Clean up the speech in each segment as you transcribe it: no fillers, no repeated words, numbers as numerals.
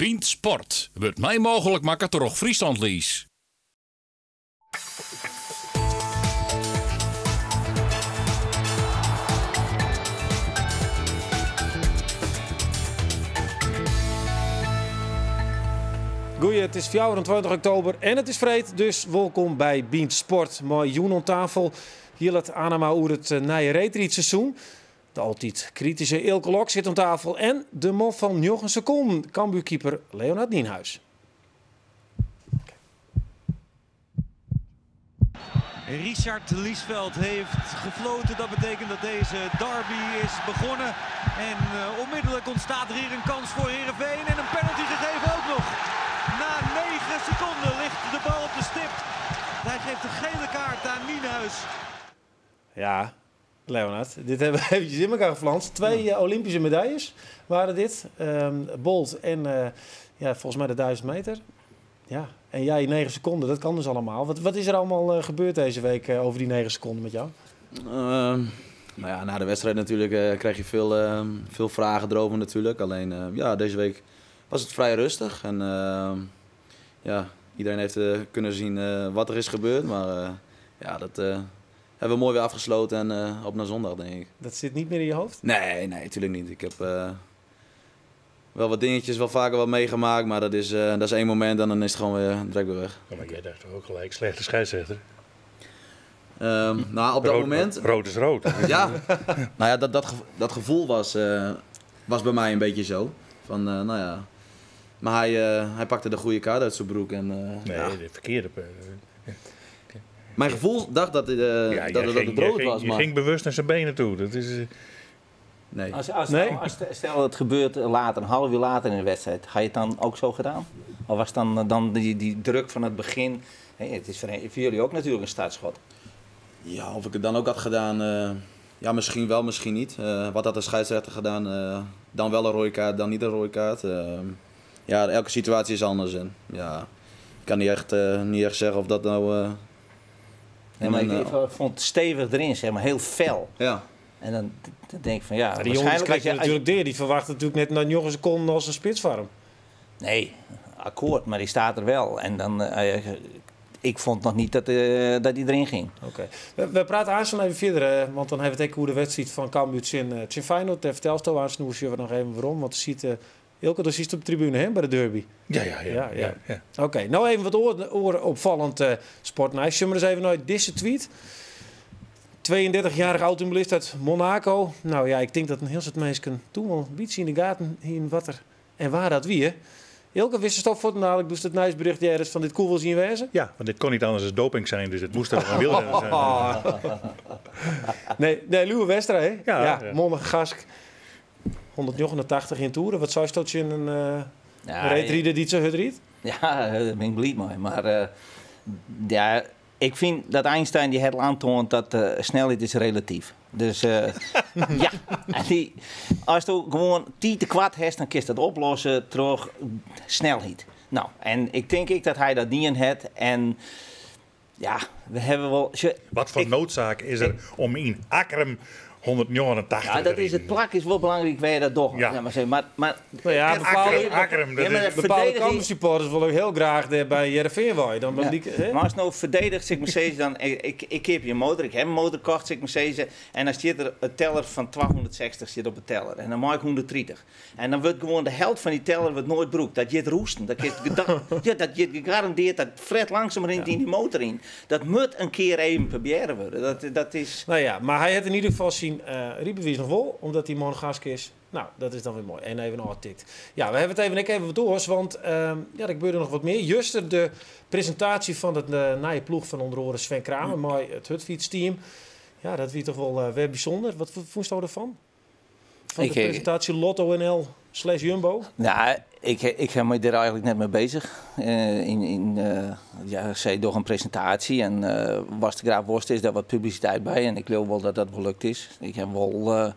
Bynt Sport wurdt mei mooglik makke troch Friesland Lease. Goeie, it is 24 oktober en it is freed, dus wolkom by Bynt Sport. Mei jûn oan tafel Jillert Anema oer it nije reedrydseizoen. De altyd krityske Eelke Lok sit oan tafel en de man fan njoggen sekonden, Cambuurkeeper Leonard Nienhuis. Richard Liesveld heeft gefloten. Dat betekent dat deze derby is begonnen. En onmiddellijk ontstaat er hier een kans voor Heerenveen. En een penalty gegeven ook nog. Na 9 seconden ligt de bal op de stip. Hij geeft de gele kaart aan Nienhuis. Ja, Leonard, dit hebben we eventjes in elkaar geflanst. Twee Olympische medailles waren dit. Bolt en ja, volgens mij de 1000 meter. Ja, en jij 9 seconden, dat kan dus allemaal. Wat is er allemaal gebeurd deze week over die 9 seconden met jou? Nou ja, na de wedstrijd natuurlijk krijg je veel vragen erover natuurlijk. Alleen ja, deze week was het vrij rustig. En ja, iedereen heeft kunnen zien wat er is gebeurd. Maar ja, dat hebben we mooi weer afgesloten en op naar zondag, denk ik. Dat zit niet meer in je hoofd? Nee, nee, natuurlijk niet. Ik heb wel wat dingetjes wel vaker wat meegemaakt, maar dat is één moment en dan is het gewoon weer direct weer weg. Ja, maar jij dacht toch ook gelijk, slechte scheidsrechter? Nou, op dat moment... Rood is rood. Ja, nou ja, dat gevoel was bij mij een beetje zo. Van, nou ja. Maar hij pakte de goede kaart uit zijn broek. En, Nee, ja. de verkeerde. Mijn gevoel dacht Ja, dat jij het rood was, je maar ging bewust naar zijn benen toe. Dat is Nee. Nee? Stel het gebeurt later, een half uur later in de wedstrijd, had je het dan ook zo gedaan? Of was dan die druk van het begin? Hey, het is voor jullie ook natuurlijk een startschot. Ja, of ik het dan ook had gedaan, ja, misschien wel, misschien niet. Wat had de scheidsrechter gedaan? Dan wel een rode kaart, dan niet een rode kaart. Ja, elke situatie is anders. En, ja, ik kan niet echt zeggen of dat nou, Nee, maar en, ik vond het stevig erin, heel fel. Ja. En dan denk ik van ja, Ja, die jongens waarschijnlijk krijg je als je natuurlijk deer. Die verwacht natuurlijk net na 9 seconden als een spitsvarm. Nee, akkoord, maar die staat er wel. En dan, ik vond nog niet dat hij erin ging. Oké. We praten aanstaan even verder, want dan hebben we het ook hoe de wedstrijd van Cambuur in Feyenoord. Daar vertelt zo aan Snoersje nog even waarom, want ziet, Eelke, dat zit op de tribune, hè, bij de derby. Ja, ja, ja, Ja, ja. ja, ja. Oké, nou even wat oor opvallend sportnieuws. Zullen we eens even naar deze tweet? 32-jarige automobilist uit Monaco. Nou ja, ik denk dat een heel soort mensen toen wel een beetje in de gaten hier wat er en waar dat wie, hè? Eelke, wist het ook voor dadelijk, dus het nieuwsbericht ergens van dit koel wil zien wezen? Ja, want dit kon niet anders dan doping zijn, dus het moest er een wielrenner zijn. Nee, nee, Lieuwe Westra, hè? Ja, Ja, ja. Monegask. 189 in toeren. Wat zou je dat in een Ja, reedrieder die het zo hard riet? Ja, daar ben ik blij mee. Maar ja, ik vind dat Einstein die het aantoont dat snelheid is relatief. Dus ja, en die, als je gewoon 10 te kwart hebt, dan kun je dat oplossen door snelheid. Nou, en ik denk ik dat hij dat niet in heeft. En ja, we hebben wel... Ze, Wat voor ik, noodzaak is er om in Akkrum 189 Ja, dat is het plak is wel belangrijk waar je dat doet. Ja. Ja, maar zeg, maar Nou ja, En Akkrum, dat Ja, maar is bepaalde verdediging- Cambuur supporters willen ook heel graag daar bij Heerenveen waaien. Dan Ja. die, hè? Maar als het nou verdedigt, zeg maar steeds, dan, ik heb je een motor, ik heb een motor gekocht, zeg maar steeds, en dan zit er een teller van 260 zit op de teller. En dan maak ik 130. En dan wordt gewoon de helft van die teller wordt nooit broek. Dat je het roesten. Dat je het, dat, ja, dat je gegarandeerd dat fret langzaam rent in die motor in. Dat moet een keer even proberen worden. Dat is... Nou ja, maar hij heeft in ieder geval zien rijbewijs nog wel, omdat hij Monegask is. Nou, dat is dan weer mooi. En even nog wat tikt. Ja, we hebben het even, ik even wat door, want ja, er gebeurde nog wat meer. Juist de presentatie van het nieuwe ploeg van onder andere Sven Kramer, mooi het hutfietsteam. Ja, dat wie toch wel weer bijzonder. Wat vond je ervan? Van de presentatie Lotto NL slash Jumbo? Nou, ik ga me daar eigenlijk net mee bezig. Ja, zij door een presentatie en was de Graaf Worst is daar wat publiciteit bij. En ik geloof wel dat dat gelukt is. Ik heb wel,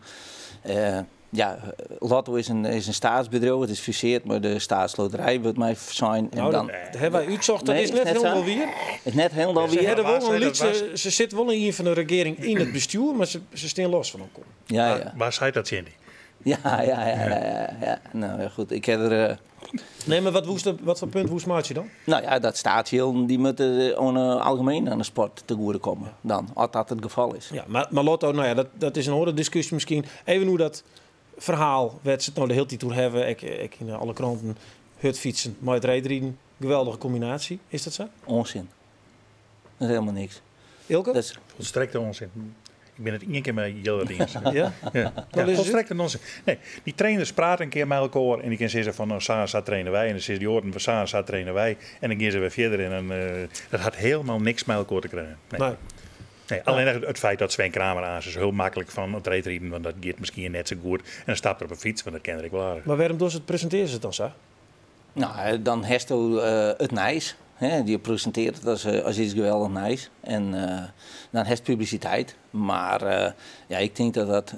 ja, Lotto is een staatsbedrijf. Het is fuseerd, maar de staatsloterij wil mij zijn. En Nou, dan, dat hebben wij uitzocht. Dat Nee, is is net net helemaal zo. weer. Het is net helemaal Ze weer. hebben wel Waar een zei dat liedje, was? ze zit wel in een van de regering in het bestuur, maar ze staan los van elkaar. Ja, ja. Waar zei dat, Cindy? Ja, ja, ja, ja, ja, ja. Nou ja, goed. Ik heb er Nee, mar wat woest, wat foar punt woest meitsje dan? Nou ja, dat steatsjilden dy moatte oan de algemeen aan de sport te goede komme dan, as dat it gefal is. Ja, mar Lotto, nou ja, dat is in oare diskusje miskien. Even oer dat ferhaal wêr't se it no de hiele tiid oer hawwe, ek yn alle kranten, hurdfytsen mei it reedriden. Geweldige kombinaasje, is dat sa? Onzin. Dat is helemaal niks. Eelke? Dat is... Volstrekte onzin. Ik bin it ien kear mei Jillert iens. Ja? Ja. Dan Ja, volstrekte nonsens. Nee, dy trainers prate in kear mei elkoar en dy kinne sizze fan no, sa en sa traine wy. En dan sizze dy oaren fan sa en sa traine wy. En dan gean se wer fierder en dan, dat hat hielendal niks mei elkoar te krijen. Nee. Nee. Nee, allinnich it feit dat Sven Kramer aansens hiel maklik fan it reedriden, want dat giet miskien net sa goed. En dan stapt er op 'e fyts, want dat kin er ek wol aardich. Mar wêrom dochst it, presintearje se it dan sa? Nou, dan hasto it nijs. Hè? Dy presintearret it as iets geweldich nijs. En dan hast publisiteit. Mar ja, ik tink dat dat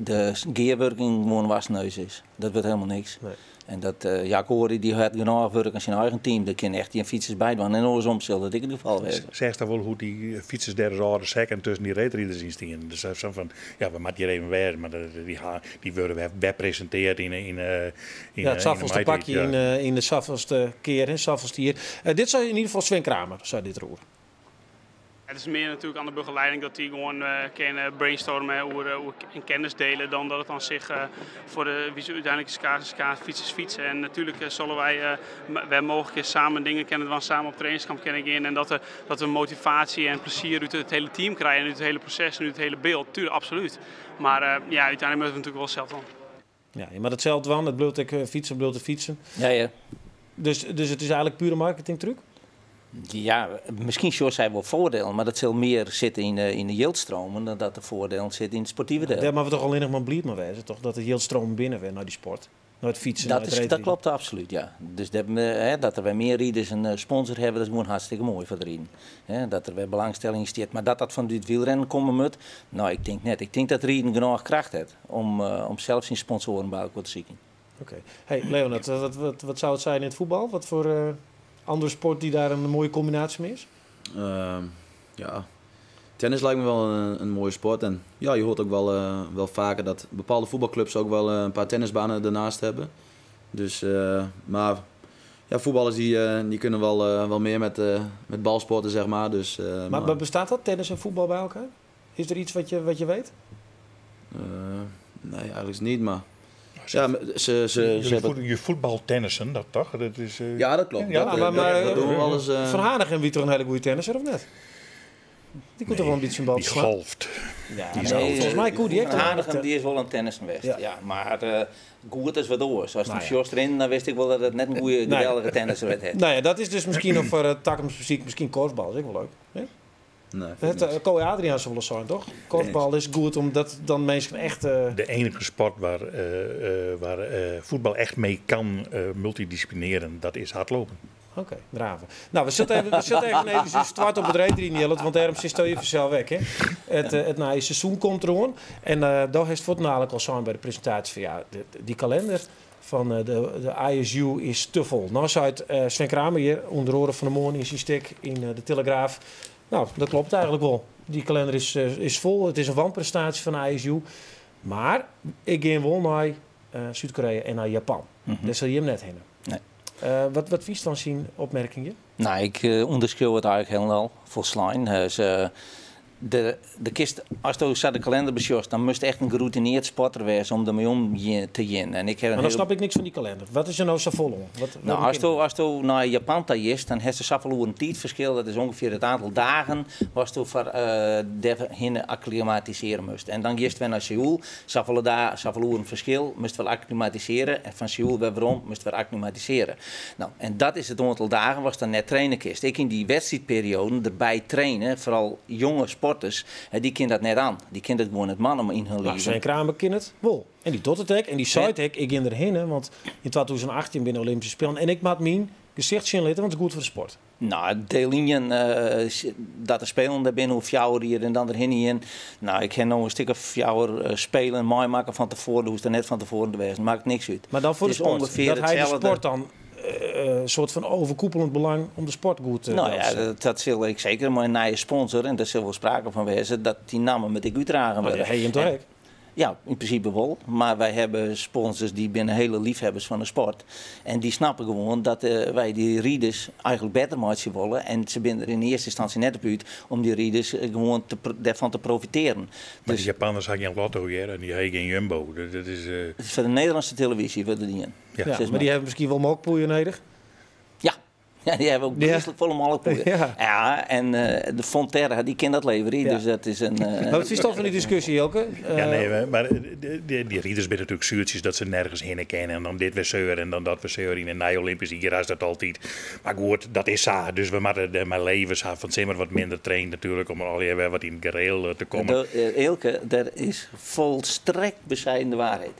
de gearwurking gewoan wassen neus is. Dat wurdt helemaal niks. Nee. En dat Jac Orie dy hat genôch wurk oan syn eigen team. Dêr kin echt gjin fytsers by dwaan. En oarsom sil dat ek it gefal wêze. Seachst dan wol hoe't dy fytsers dêr as âlde sekken tusken dy reedriders yn stienen. Dus sa fan, ja, we moatte hjir even wêze, mar dy wurde wer presintearre yn Ja, it safolste pakje yn de safolste kear, hè, safolste jier. Dit sei yn ieder gefal Sven Kramer, sei dit deroer. Het is meer natuurlijk aan de begeleiding dat die gewoon kunnen brainstormen over en kennis delen dan dat het aan zich voor de wie ze uiteindelijk is fietsers fietsen. En natuurlijk zullen wij waar mogelijk is samen dingen kennen, we samen op trainingskamp kennen gaan en dat we motivatie en plezier uit het hele team krijgen en uit het hele proces en uit het hele beeld. Tuurlijk, absoluut. Maar ja, uiteindelijk moeten we natuurlijk wel zelf doen. Ja, je moet het zelf doen, het bloot ik fietsen, bloot te fietsen. Ja, ja. Dus het is eigenlijk pure marketingtruc? Ja, misschien Sjors zei wel voordelen, maar dat zal meer zitten in de jildstromen dan dat de voordelen zitten in het sportieve deel. Ja, maar we toch alleen nog maar blijd maar wezen, toch? Dat de jildstroom binnen weer naar die sport, naar het fietsen, naar het Dat reedrijden. klopt absoluut, ja. Dus dat er weer meer rieders een sponsor hebben, dat is gewoon hartstikke mooi voor de rieden. Hè, dat er weer belangstelling is, maar dat dat van dit wielrennen komen moet, nou, ik denk net. Ik denk dat rieden genoeg kracht heeft om zelf zijn sponsoren bij elkaar te zoeken. Oké. Hey, Leonard, wat zou het zijn in het voetbal? Wat voor andere sport die daar een mooie combinatie mee is? Ja, tennis lijkt me wel een mooie sport. En ja, je hoort ook wel vaker dat bepaalde voetbalclubs ook wel een paar tennisbanen ernaast hebben. Dus, maar ja, voetballers die kunnen wel meer met balsporten, zeg maar. Dus, maar Maar bestaat dat, tennis en voetbal bij elkaar? Is er iets wat je weet? Nee, eigenlijk niet, maar ja, maar ze hebben Je voetbaltennissen, dat toch? Dat is, Ja, dat klopt. Ja, Dat maar, doen we wel eens. Van Hanegem wie toch een hele goede tennisser, of net? Die komt toch wel een beetje een bal Die te slaan? golft. Ja, Die is nee, oud. volgens mij Koe, die heeft Van toch Hanegem, wel die is wel een tennisser geweest. Ja. Ja, maar goed is wat oor. Zoals Nou de ja. Sjors erin, dan wist ik wel dat het net een goede, Nee. geweldige tennisser werd. Nou ja, dat is dus misschien nog voor toekomstmuziek, misschien korfbal, dat is ook wel leuk. Hè? Nee, Dat vind ik heeft, niks. Kooi Adriaanse wel eens zijn, toch? Korfbal is goed, omdat dan mensen echt, De enige sport waar voetbal echt mee kan multidisciplineren, dat is hardlopen. Oké, draven. Nou, we zitten even, even zo start op het reedrijden, Jellert, want daarom zit je vanzelf weg, hè? Het seizoen komt eraan. En daar heeft het namelijk al zijn bij de presentatie van, ja, die kalender van de ISU is te vol. Nou zei het Sven Kramer hier, onder oren van de morgen in zijn stik in de Telegraaf. Nou, dat klopt eigenlijk wel. Die kalender is vol. Het is een wanprestatie van de ISU. Maar ik ging wel naar Zuid-Korea en naar Japan. Daar zal je hem net heen. Nee. Wat vies dan zijn opmerkingen? Nou, ik onderschreeuw het eigenlijk helemaal volslijn. Dus, de kist, als je zo de kalender besjost, dan moest echt een geroutineerd sporter wezen om ermee om te gaan. En ik heb een Maar dan heel snap ik niks van die kalender. Wat is er nou zo vol om? Waarom kan dat? Als je naar Japan toe is, dan heeft ze zoveel uur een tijdverschil. Dat is ongeveer het aantal dagen waar je voor daarheen acclimatiseren moest. En dan gist we naar Seoul, zoveel zoveel uur een verschil, moest wel acclimatiseren. En van Seoul weer waarom, moest weer acclimatiseren. Nou, en dat is het aantal dagen waar dan net trainen kist. Ik in die wedstrijdperiode erbij trainen, vooral jonge sporters, hè, die kunnen dat net aan. Die kunnen het gewoon het mannen in hun leven. Sven Kramer kan het wel. En die doet het ook. En die zei het ook, ik ging erheen, hè, want in 2018 binnen de Olympische Spelen. En ik maak mijn gezicht zien laten, want het is goed voor de sport. Nou, Delinien dat er spelen daar binnen, of jouw hier en dan erheen in. Nou, ik heb nog een stuk of jouw spelen, mooi maken van tevoren, hoe is er net van tevoren geweest. Maakt niks uit. Maar dan voor Het de is sport. ongeveer Dat hij de hetzelfde. sport dan een soort van overkoepelend belang om de sport goed te zetten. Dat zal ik zeker, maar een nieuwe sponsor, en daar zal wel sprake van wezen, dat die namen met ik uitdragen Maar worden. dat heb je hem toch ook? Ja, yn prinsipe wol. Mar wy hawwe sponsors dy binne hiele leafhebbers fan de sport. En dy snappe gewoan dat wy dy riders eigenlik better meitsje wolle. En se binne der yn earste ynstânsje net op út om dy riders gewoan dêrfan te profitearjen. Mar Dus dy Japanners ha gjin Lotto hear en dy ha gjin Jumbo. Dat is. It is foar de Nederlânske televyzje wurdt it dien. Ja. Ja, Sis mar mar. dy hawwe miskien wol molkpoeier nedich. Ja. Ja, dy hawwe ek beestlik folle molkpoeier. Ja. Ja, en de Fonterra dy kin dat leverje, Ja. dus dat is in. Mar wat fynst fan dy diskusje, Jilke? Ja, nee, mar dy riders binne natuerlik suertsjes dat se nergens hinne kinne. En dan dit wer seur en dan dat wer seur. Yn in nij Olympisch jier is dat altyd. Mar goed, dat is sa. Dus we moatte dermei leve. Se ha fan 't simmer wat minder traind natuerlik om allegear wer wat yn it gereel te kommen. Eelke, der is folstrekt besiden de waarheid.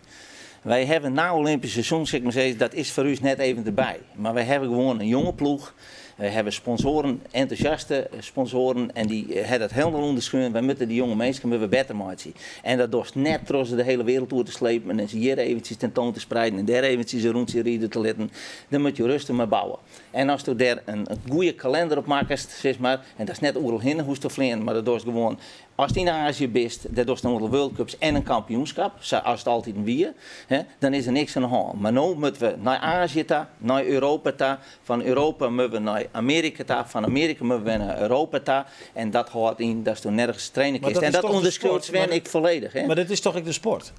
Wy hawwe na Olympisch seizoen, sil ik mar sizze, dat is foar ús net even derby. Mar wy hawwe gewoan in jonge ploech. Wy hawwe sponsoaren, entûsjaste sponsoaren en dy hawwe dat hielendal ûnderskreaun. Wy moatte dy jonge minsken moatte we better meitsje. En dat dochst net troch se de hiele wereld oer te slepen en se hjir eventsjes tentoan te spreiden en dêr eventsjes in rûntsje ride te litten. Dan moatte je rêstich mei bouwe. En asto dêr in goede kalinder op makkest, sis mar, en dat is net oeral hinne hoechst te fleanen, mar dat dochst gewoan ast yn Azië bist, dêr dochst in oantal World Cups en in kampioenskip, sa as it altiten wie, hè, dan is der niks oan de hân. Mar no moatte we nei Azië ta, nei Europa ta, fan Europa moatte we nei Amearika ta, fan Amearika moatte we wer nei Europa ta. En dat hâldt yn datsto nergens traine Mar kinst. dat En is dat toch de ûnderskriuwt sport? Sven ek folledich. Hè? Mar dat is toch ek de sport?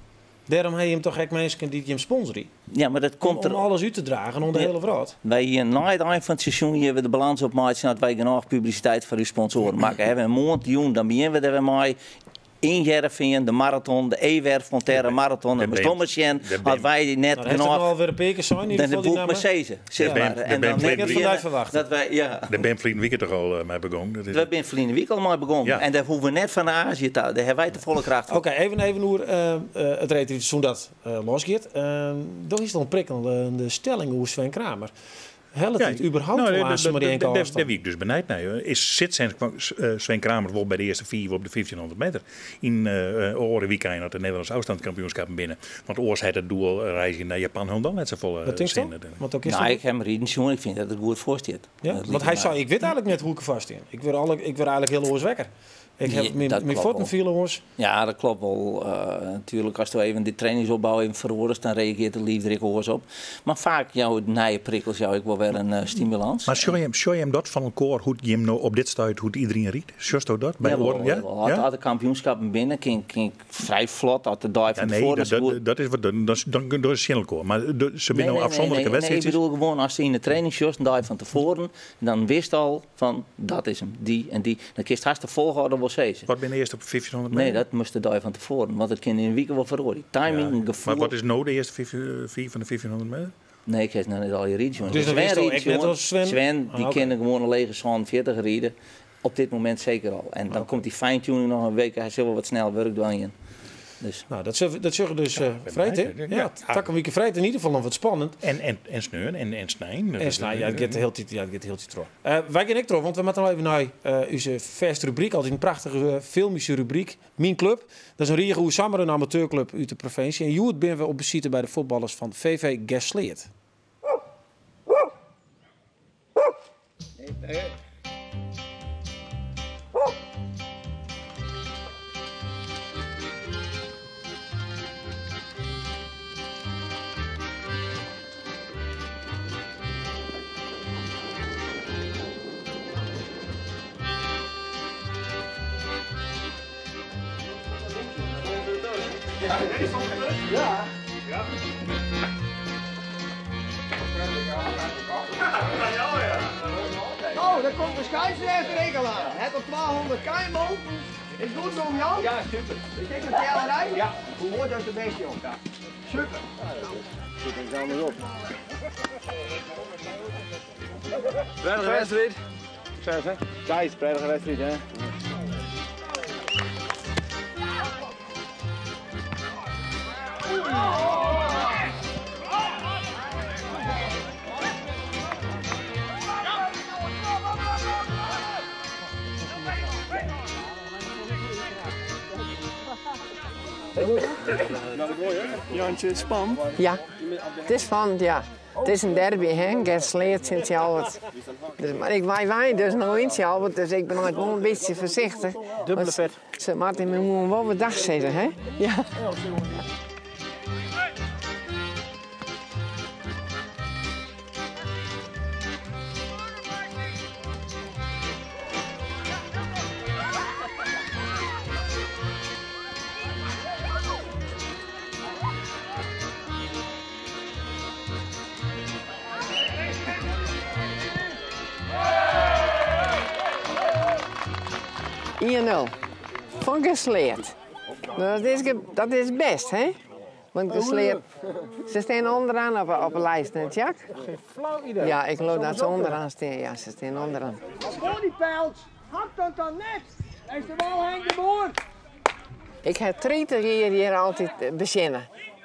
Dêrom ha jim toch ek minsken dy't jim sponsorje? Ja, mar dat komt Om der. alles út te dragen oan de Ja. hiele wrâld. Wy hiene nei it ein fan it seizoen hjir wer de balâns opmeitsjen dat wy genôch publisiteit foar ús sponsoaren makke hawwe. En moarntejûn dan begjinne we der wer mei. Yn Hearrenfean, de maraton, de EWR Fonterra maraton. Dan moatst mar sjen as wy net Nou, dat heeft genôch. het al weer een paar keer zijn, in ieder Dan geval die woe ik maar namen. sizze, sis Ja. mar. De En ben- dan de net ben- begjinne verwacht. dat wy, ja. Dêr binne ferline wike toch al mei begûn. Dat is Wy binne ferline wike al mei begûn. Ja. En dêr hoege we net fan Azië ta. Dêr hawwe wy te folle kracht foar. Oké, even oer it reedrydseizoen dat losgiet. Doch is al in prikkeljende stelling oer Sven Kramer. Hellet it überhaupt nou, wel aanstaan maar die enkele afstand? Dêr wie ik dus benijd nei. Is sit Sven Kramer wol by de earste fiif op de 1500 meter yn oare weekend dat de Nederlânske ôfstânskampioenskippen binne? Want oars hat it doel reizgjen nei Japan hielendal net safolle Wat tinkst sin. do? Want ook is Nou, dat- ik ha him riden sjoen. Ik fyn dat er goed foar stiet. Ja? Dat Want hy liket my. sei, ik wit eigenlik net hoe't ik erfoar stean. Ik wurd eigenlik hiel oars wekker. Ik ha Ja, myn, dat myn klopt fuotten wol. fiele oars. Ja, dat klopt wol. Natuerlik, asto even de trainingsopbou even feroarest, dan reagearret it liif der ek oars op. Mar faak jouwe nije prikkels jou ek wol wer in stimulâns. Mar sjoch jim dat fan elkoar, hoe't jim no op dit stuit, hoe't iderien rydt? Sjochsto dat? By Jawol, oaren? Ja? jawol. As Ja? as de kampioenskippen binne, kin ik frij flot, as de dei Ja, fan nee, tefoaren is goed. dat is wat, dan is tsjin elkoar. Mar se binne no ôfsûnderlike nee, ik wedstriden. bedoel gewoan, ast yn de training sjochst, in dei fan tefoaren, dan witst al fan dat is him, dy en dy. Dan kinst hast de folchoarder wol sizze. Wat binne de earste op 1500 meter? Nee, dat moast de dei fan tefoaren, want it kin yn in wike wol feroarje. Timing, Ja. gefoel. Mar wat is no de earste fiif fan de 1500 meter? Nee, ik ha net al dy riden sjoen. Dus dan Sven witsto rydt ek net sjoen. as Sven? Sven, dy Ah, oké. kin gewoan in lege 47 ride. Op dit momint seker al. En dan komt dy fine-tuning noch in wike. Hy sil wol wat snel wurk dwaan. Dus Nou, dat zullen dus ben freed, hè? benijd. Ja, Ja. takom wike freed in ieder geval noch wat spannend. En sneon en snein. En snein, ja, it giet de hiele tiid, ja, it giet de hiele tiid troch. Wy gean ek troch, want we moatte noch even nei ús fêste rubryk. Altyd in prachtige filmyske rubryk. Myn Club. Dat is in rige oer samar in amateurklup út de provinsje. En hjoed binne we op besite by de fuotballers fan VV Gersleat. Oh, daar komt de scheidsrechter ik al aan. Het op 200 km. Is goed om Jan? Ja, super. Is dit een tellerij? Ja. Hoe hoort dat de beste, joh? Ja. Super. Zit er anders op. Prettige wedstrijd. Succes, hè? Thijs, prettige wedstrijd, hè? Jantje, span. Ja, it is spannend, ja. It is in derby, hè, Gersleat tsjin Tsjalbert. Dus, mar ik wy wenje dus no yn Tsjalbert, dus ik bin altyd wol in bytsje foarsichtich. Dubbele pet. Se moatte my moarn wol wer dach sizze, hè? Ja. Ien-nul. Fan Gersleat. Dat is, dat is best, hè? Want Gersleat, se stean ûnderoan op 'e lijst, net Jack? Geen flauw idee. Ja, ik geloof dat se ûnderoan stean. Ja, se stean ûnderoan. Voor die pijls, hakt dat dan net. Is de bal Henk de Boer. Ik ha 30 jier hjir altyd besjinne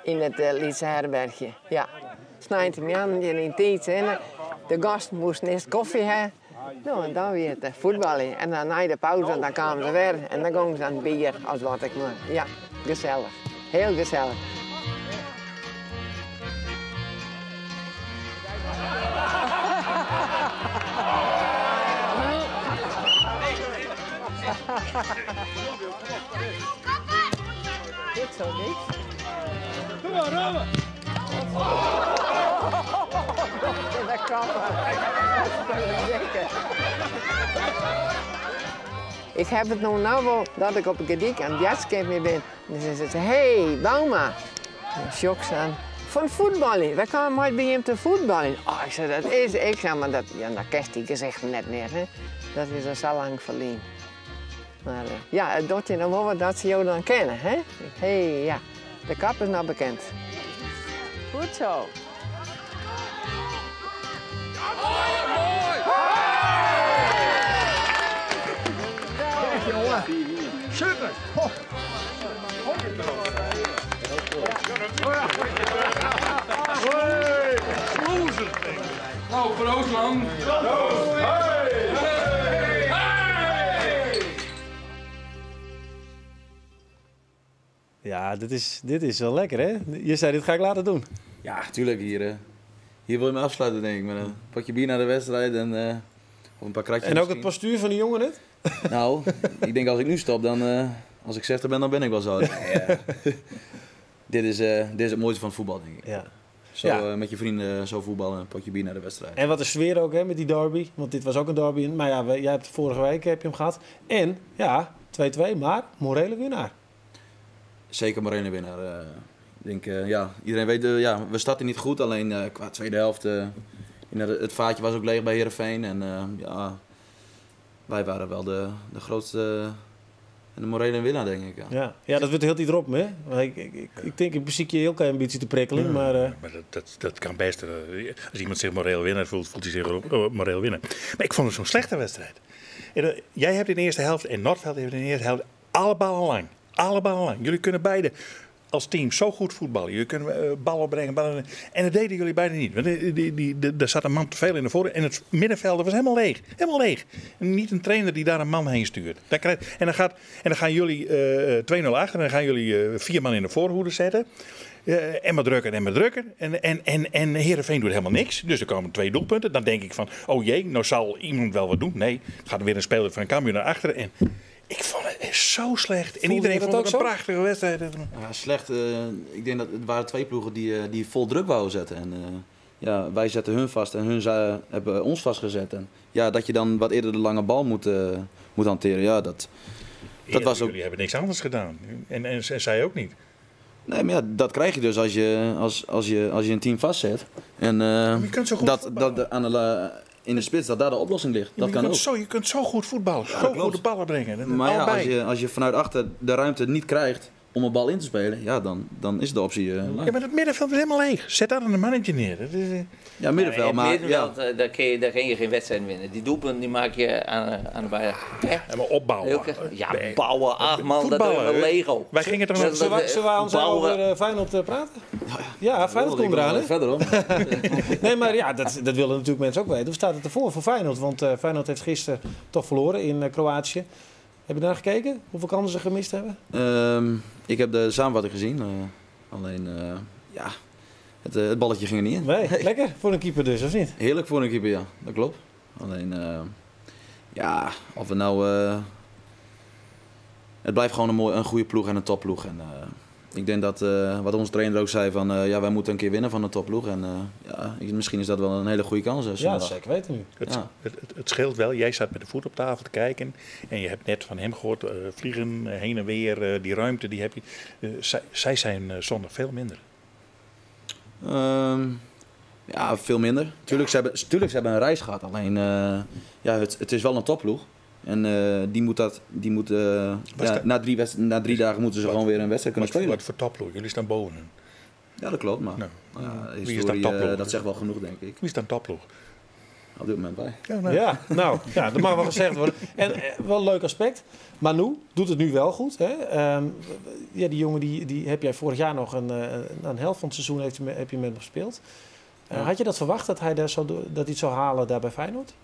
yn it lytse herberchje. Ja, sneintemiddei hjir yn tiid hinne. De gasten moasten earst kofje ha. No, en dan wie it fuotbaljen. En dan nei de pauze dan kamen se wer en dan gongen se oan it bier as wat ek mar. Ja, gesellich. Hiel gesellich. Dit zo niet. Doe maar, Robben. Dat kan Zeker. Ik heb het nog nou wel dat ik op de Gerdyk aan het jachtcamping ben. En dan zeggen ze, hey, Bouma. En sjok ze aan. Fan fuotbaljen. Wy kamen mei by jim te fuotbaljen. Oh, ik sei, dat is ik. Sei, mar dat, ja, dat kenst dy gesichten net mear, hè. Dat is al sa lang ferlyn. Mar eh, ja, it docht je dan wol wat dat se jo dan kenne, hè. Hé, ja, de kap is noch bekend. Goed zo. Jongen. Super. Nou, proost man. Ja, dit is wel lekker, hè? Je zei, dit ga ik later doen. Ja, tuurlijk. Hier wil je me afsluiten, denk ik. Met een pakje bier naar de wedstrijd en of een paar kratjes En ook het misschien. postuur van de jongen net? Nou, ik denk als ik nu stop, dan, als ik 60 ben, dan ben ik wel zo. Nee, dit is het mooiste van het voetbal, denk ik. Ja. Zo Ja. met je vrienden zo voetballen, een potje bier naar de wedstrijd. En wat een sfeer ook, hè, met die derby. Want dit was ook een derby. Maar ja, jij hebt vorige week heb je hem gehad. En, ja, 2-2, maar morele winnaar. Zeker morele winnaar. Ik denk, ja, iedereen weet, ja, we starten niet goed. Alleen qua tweede helft, het vaatje was ook leeg bij Heerenveen. En ja, wij waren wel de grootste en de morele winnaar, denk ik. Ja. Ja, ja, dat wordt heel tijd erop, hè? Want ik denk in principe je heel klein beetje te prikkelen, maar Maar dat kan best. Als iemand zich moreel winnaar voelt, voelt hij zich ook moreel winnaar. Maar ik vond het zo'n slechte wedstrijd. En jij hebt in de eerste helft en Nordfeldt heeft in de eerste helft alle ballen lang. Alle ballen lang. Jullie kunnen beide als team zo goed voetballen. Jullie kunnen ballen brengen, ballen. En dat deden jullie beide niet. Want daar zat een man te veel in de voor. En het middenveld was helemaal leeg. Helemaal leeg. En niet een trainer die daar een man heen stuurt. Daar krijg, en, dan gaat, en dan gaan jullie 2-0 achter. En dan gaan jullie 4 man in de voorhoede zetten. En maar drukken en maar drukken. En Heerenveen doet helemaal niks. Dus er komen 2 doelpunten. Dan denk ik van, oh jee, nou zal iemand wel wat doen. Nee, gaat er weer een speler van Cambuur naar achteren. En ik vond het echt zo slecht. En Voelde iedereen je dat vond het ook een zo? prachtige wedstrijd. Ja, slecht. Ik denk dat het waren 2 ploegen die vol druk wouden zetten. En ja, wij zetten hun vast en hun hebben ons vastgezet. En ja, dat je dan wat eerder de lange bal moet hanteren. Ja, dat Eerder, was ook Jullie hebben niks anders gedaan. En zij ook niet. Nee, maar ja, dat krijg je dus als je een team vastzet. En Maar je kunt zo goed voetballen. dat de, aan de la-, in de spits, dat daar de oplossing ligt. Ja, maar Dat kan ook. je kunt zo goed voetballen, Ja, zo dat goed klopt. de ballen brengen. En Maar ja, allebei. als je vanuit achter de ruimte niet krijgt om een bal in te spelen, ja, dan is de optie lang. Ja, maar het middenveld is helemaal leeg. Zet daar een mannetje neer. Dat is. Ja, middenveld, Ja, het maar, middenveld, ja. daar kun je geen wedstrijd winnen. Die doelpunten die maak je aan de bij. Hè? Ja, maar opbouwen. Heel erg. Ja, Nee. bouwen. Ach man, dat Voetballen, doen we hè? Lego. Wij gingen toch nog Dat Zullen wij ons bouwen. over Feyenoord praten? Ja, Feyenoord Ik komt wil eraan, wel hè? Verder, hoor. Nee, maar ja, dat willen natuurlijk mensen ook weten. Hoe staat het ervoor voor Feyenoord? Want Feyenoord heeft gisteren toch verloren in Kroatië. Heb je daar gekeken? Hoeveel kansen ze gemist hebben? Ik heb de samenvatting gezien. Alleen, ja, het balletje ging er niet in. Nee, lekker voor een keeper dus, of niet? Heerlijk voor een keeper, ja. Dat klopt. Alleen, ja, of we nou... het blijft gewoon een goede ploeg en een topploeg. En ik denk dat, wat onze trainer ook zei, van ja, wij moeten een keer winnen van een topploeg. En ja, misschien is dat wel een hele goede kans. Ja, zondag. zeker weten nu. Het, het scheelt wel. Jij zat met de voet op tafel te kijken. En je hebt net van hem gehoord, vliegen heen en weer, die ruimte die heb je. Zij zijn zondag veel minder. Ja, veel minder. Tuurlijk, ze hebben een reis gehad. Alleen, ja, het is wel een topploeg. En die moet dat, die moet, ja, na drie dagen moeten ze gewoon weer een wedstrijd kunnen spelen. Wat voor topploeg? Jullie staan boven hen. Ja, dat klopt. Maar nou, ja, wie is historie, dan topploeg? dat zegt wel genoeg, denk ik. Wie is dan topploeg? Op dit moment wij. Ja, nou. Ja, nou, ja, dat mag wel gezegd worden. En wel een leuk aspect. Manu doet het nu wel goed. Hè? Ja, die jongen die heb jij vorig jaar nog een helft van het seizoen heb je met hem gespeeld. Ja. Had je dat verwacht dat hij daar zou dat hij het zou halen daar bij Feyenoord?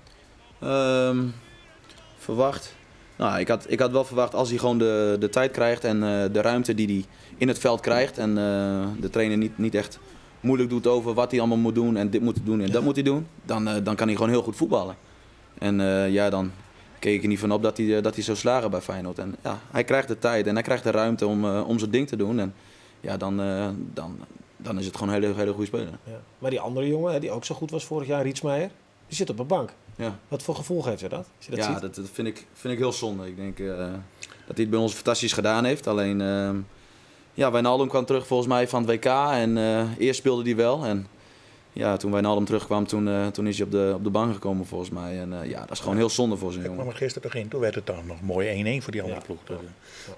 Verwacht? Nou, ik had wel verwacht als hij gewoon de tijd krijgt en de ruimte die hij in het veld krijgt. En de trainer niet echt moeilijk doet over wat hij allemaal moet doen en dit moet doen en dat moet hij doen. Dan kan hij gewoon heel goed voetballen. En ja, dan keek ik er niet van op dat hij zou slagen bij Feyenoord. En ja, hij krijgt de tijd en hij krijgt de ruimte om zijn ding te doen. En ja, dan is het gewoon een hele, hele goede speler. Ja. Maar die andere jongen, hè, die ook zo goed was vorig jaar, Rietsmeijer, die zit op een bank. Ja. Wat voor gevoel geeft je dat? Als je dat ja, ziet? dat vind ik heel zonde. Ik denk dat hij het bij ons fantastisch gedaan heeft. Alleen, ja, Wijnaldum kwam terug volgens mij van het WK. En eerst speelde hij wel. En ja, toen Wijnaldum terugkwam, toen is hij op de bank gekomen volgens mij. En ja, dat is gewoon heel zonde voor zijn Ik jongen. kwam er gisteren toch in. Toen werd het dan nog mooi 1-1 voor die andere ploeg. Dus,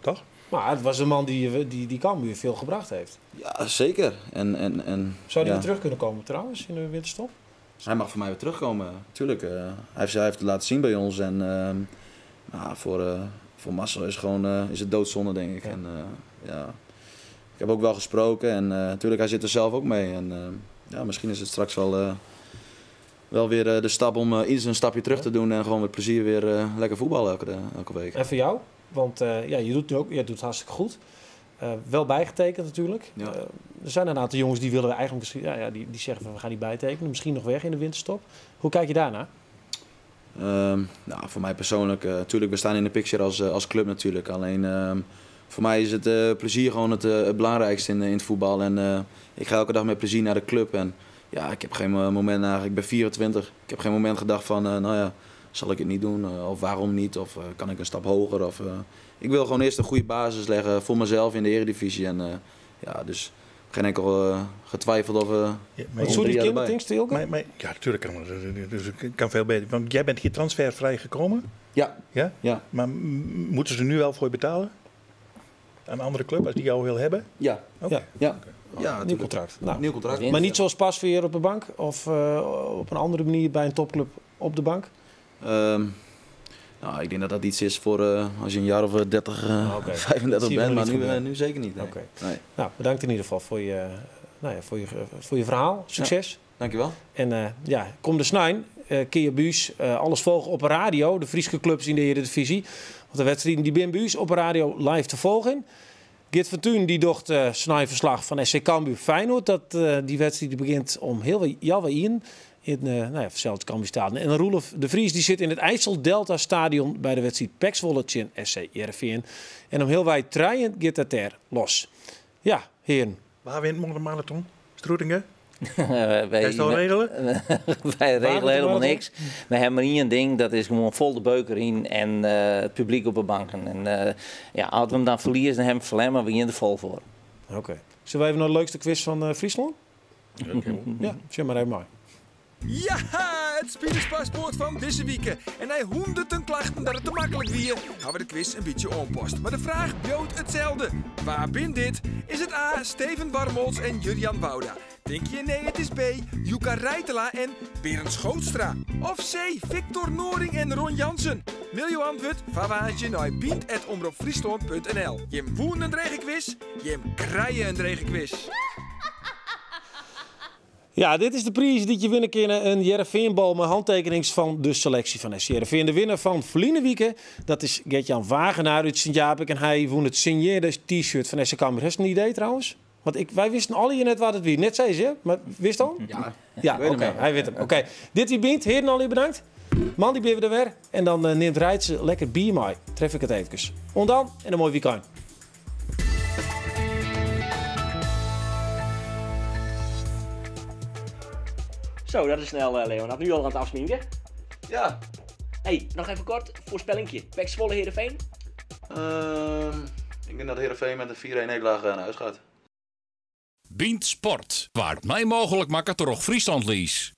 toch? Maar het was een man die Cambuur veel gebracht heeft. Ja, zeker. En, Zou hij ja. weer terug kunnen komen trouwens in de winterstop? Hij mag voor mij weer terugkomen, tuurlijk. Hij heeft het laten zien bij ons. En nou, voor Marcel is, gewoon, is het doodzonde, denk ik. Ja. En, ja. Ik heb ook wel gesproken en natuurlijk, hij zit er zelf ook mee. En ja, misschien is het straks wel weer de stap om iets een stapje terug te doen en gewoon met plezier weer lekker voetballen elke week. En voor jou? Want ja, je doet nu ook, je doet het hartstikke goed. Wel bijgetekend natuurlijk. Ja. Er zijn een aantal jongens die willen we eigenlijk misschien, ja, die zeggen van we gaan niet bijtekenen. Misschien nog weg in de winterstop. Hoe kijk je daarna? Nou, voor mij persoonlijk, natuurlijk, we staan in de picture als club natuurlijk. Alleen voor mij is het plezier gewoon het belangrijkste in het voetbal. En ik ga elke dag met plezier naar de club. En ja, ik heb geen moment eigenlijk, ik ben 24. Ik heb geen moment gedacht van, nou ja, zal ik het niet doen? Of waarom niet? Of kan ik een stap hoger? Of, ik wil gewoon eerst een goede basis leggen voor mezelf in de Eredivisie. En ja, dus geen enkel getwijfeld of... Ja, Wat zoek je kinderen, Tilke? Ja, natuurlijk kan dat. Dus ik kan veel beter. Want jij bent hier transfervrij gekomen? Ja. Ja? Ja. Maar moeten ze nu wel voor je betalen? Aan een andere club, als die jou wil hebben? Ja. Okay. Ja. Okay. Ja, nieuw contract. Nou, nieuw contract. Maar niet zoals Pasveer op de bank? Of op een andere manier bij een topclub op de bank? Nou, ik denk dat dat iets is voor als je een jaar of 30, okay. 35 bent, maar nu zeker niet. Nee. Okay. Nee. Nou, bedankt in ieder geval voor je, nou ja, voor je verhaal. Succes. Ja, dankjewel. En ja, kom de snijn, keer buus, alles volgen op radio, de Friese clubs in de Eredivisie. Want de wedstrijden die bin buus op radio live te volgen. Geert van Tuin die docht snijverslag van SC Cambuur Feyenoord. Dat, die wedstrijd die begint om heel jalwa in. In nou ja, het Cambuur Stadion. En Roelof de Vries die zit in het IJssel Delta Stadion bij de wedstrijd PEC Zwolle tjin SC Heerenveen. En om heel wijd treien gaat dat er los. Ja, heren. Waar wint morgen de marathon? Stroetingen? Wij, het al regelen? Wij regelen helemaal niks. We hebben maar één ding, dat is gewoon vol de beuker in en het publiek op de banken. En ja, als we hem dan verliezen, dan hebben we verlem, maar we gaan er vol voor. Oké. Okay. Zullen we even naar de leukste quiz van Friesland? Ja, zeg maar even mooi. Ja, het spelerspaspoort van deze week. En hij honderden klachten dat het te makkelijk wie. Gaan we de quiz een beetje onpost. Maar de vraag biedt hetzelfde. Waar bin dit? Is het A, Steven Warmolts en Jurian Wouda? Denk je nee, het is B, Jukka Rijtela en Berend Schootstra? Of C, Victor Noring en Ron Jansen? Mail je antwoord, vawaantje naar pient@omroepfriesland.nl. Jim woen een dreige quiz, Jim kraaien een dreige quiz. Ja, dit is de priis dy't je winne kinne. In Hearrenfeanbal mei hantekenings fan de seleksje fan SC Hearrenfean. De winner fan ferline wike, dat is Gert-Jan Wagenaar út Sint Japik. En hy wûn it sinjearde T-shirt fan SC Cambuur. Hast in idee trouwens? Want ik, wy wisten allegear net wa't it wie. Net sizze, hè? Mar witst al? Ja. Ja, oké. Hy wit him. Oké. Dit wie Bynt. Hearen allegear bedankt. Moandei binne we der wer. En dan eh, nimt Reitse lekker bier mei. Tref ik it efkes. Oant dan en in moai wykein. Zo, dat is snel, eh, Leonard. Nu al aan het afsminken. Ja. Hey, nog even kort, voorspellingje. PEC Zwolle Heerenveen? Ehm, ik denk dat Heerenveen met een 4-1 nederlaag eh, naar huis gaat. Bynt Sport waard mei mooglik makke troch Friesland Lease.